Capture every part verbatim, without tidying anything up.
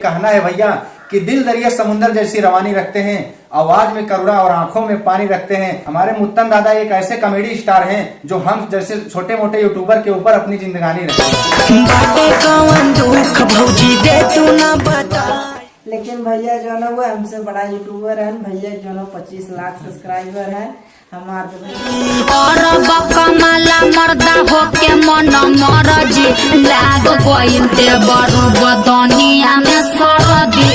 कहना है भैया कि दिल दरिया समुंदर जैसी रवानी रखते हैं, आवाज में करुणा और आंखों में पानी रखते हैं। हमारे मुत्तन दादा एक ऐसे कॉमेडी स्टार हैं जो हम जैसे छोटे मोटे यूट्यूबर के ऊपर अपनी जिंदगानी रखते हैं। बाटे कौन दुख भौजी दे तू ना बता। लेकिन भैया जौन है वो हमसे बड़ा यूट्यूबर है भैया, जौन है पच्चीस लाख सब्सक्राइबर है। हमार तो और बकमला मर्दा होके मन मरजी लाग गइल देवरू बदनिया में सरदी।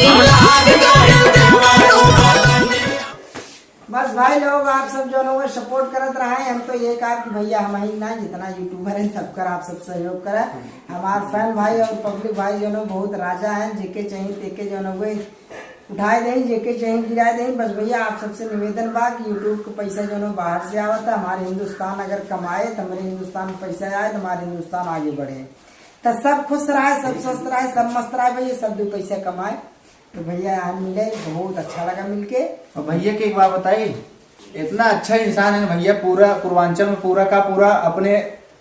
बस भाई लोग, आप सब जौन है वो सपोर्ट करत रहे। हम तो ये कहा कि भैया हम ही ना, जितना यूट्यूबर है सबकर आप सब सहयोग करें। हमार फैन भाई और पब्लिक भाई जौन है बहुत राजा हैं, जेके चाहिए तेके जौन है वो उठाए देई, जेके चाही गिराए देई। बस भैया आप सबसे निवेदन बा कि यूट्यूब के पैसा जौन बाहर से आवत है, हमारे हिंदुस्तान अगर कमाए तो हमारे हिंदुस्तान में पैसा आए तो हमारे हिंदुस्तान आगे बढ़े, तो सब खुश रहे, सब स्वस्थ रहे, सब मस्त रहे भैया, सब दो पैसा कमाए। तो भैया यहाँ मिले, बहुत अच्छा लगा मिलके। और भैया की एक बात बताई, इतना अच्छा इंसान है ना भैया, पूरा पूर्वांचल में पूरा का पूरा अपने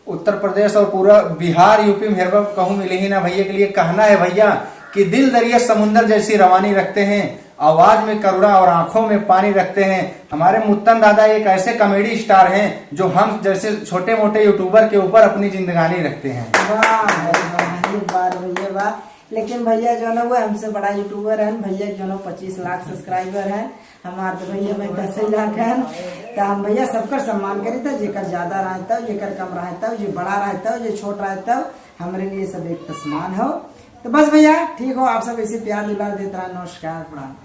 उत्तर प्रदेश और पूरा बिहार, यूपी में हेरबा कहूँ मिले ही ना भैया के लिए। कहना है भैया कि दिल दरिया समुंदर जैसी रवानी रखते हैं, आवाज में करुणा और आंखों में पानी रखते हैं। हमारे मुत्तन दादा एक ऐसे कॉमेडी स्टार हैं जो हम जैसे छोटे मोटे यूट्यूबर के ऊपर अपनी जिंदगानी रखते हैं। वाह भाई वाह, ये बात भैया वाह। लेकिन भैया जौन है वो हमसे बड़ा यूट्यूबर है भैया, जौन है पच्चीस लाख सब्सक्राइबर है। हमार तो भैया भाई दस ही लाख है। तो हम भैया सबकर सम्मान करी था, जेकर ज्यादा रहता हो, जेकर कम रहता हो, जे बड़ा रहता हो, जे छोट रहता हो, हमरे लिए सब एक समान हो। तो बस भैया ठीक हो, आप सब ऐसे प्यार दुलार देत रहा। नमस्कार, प्रणाम।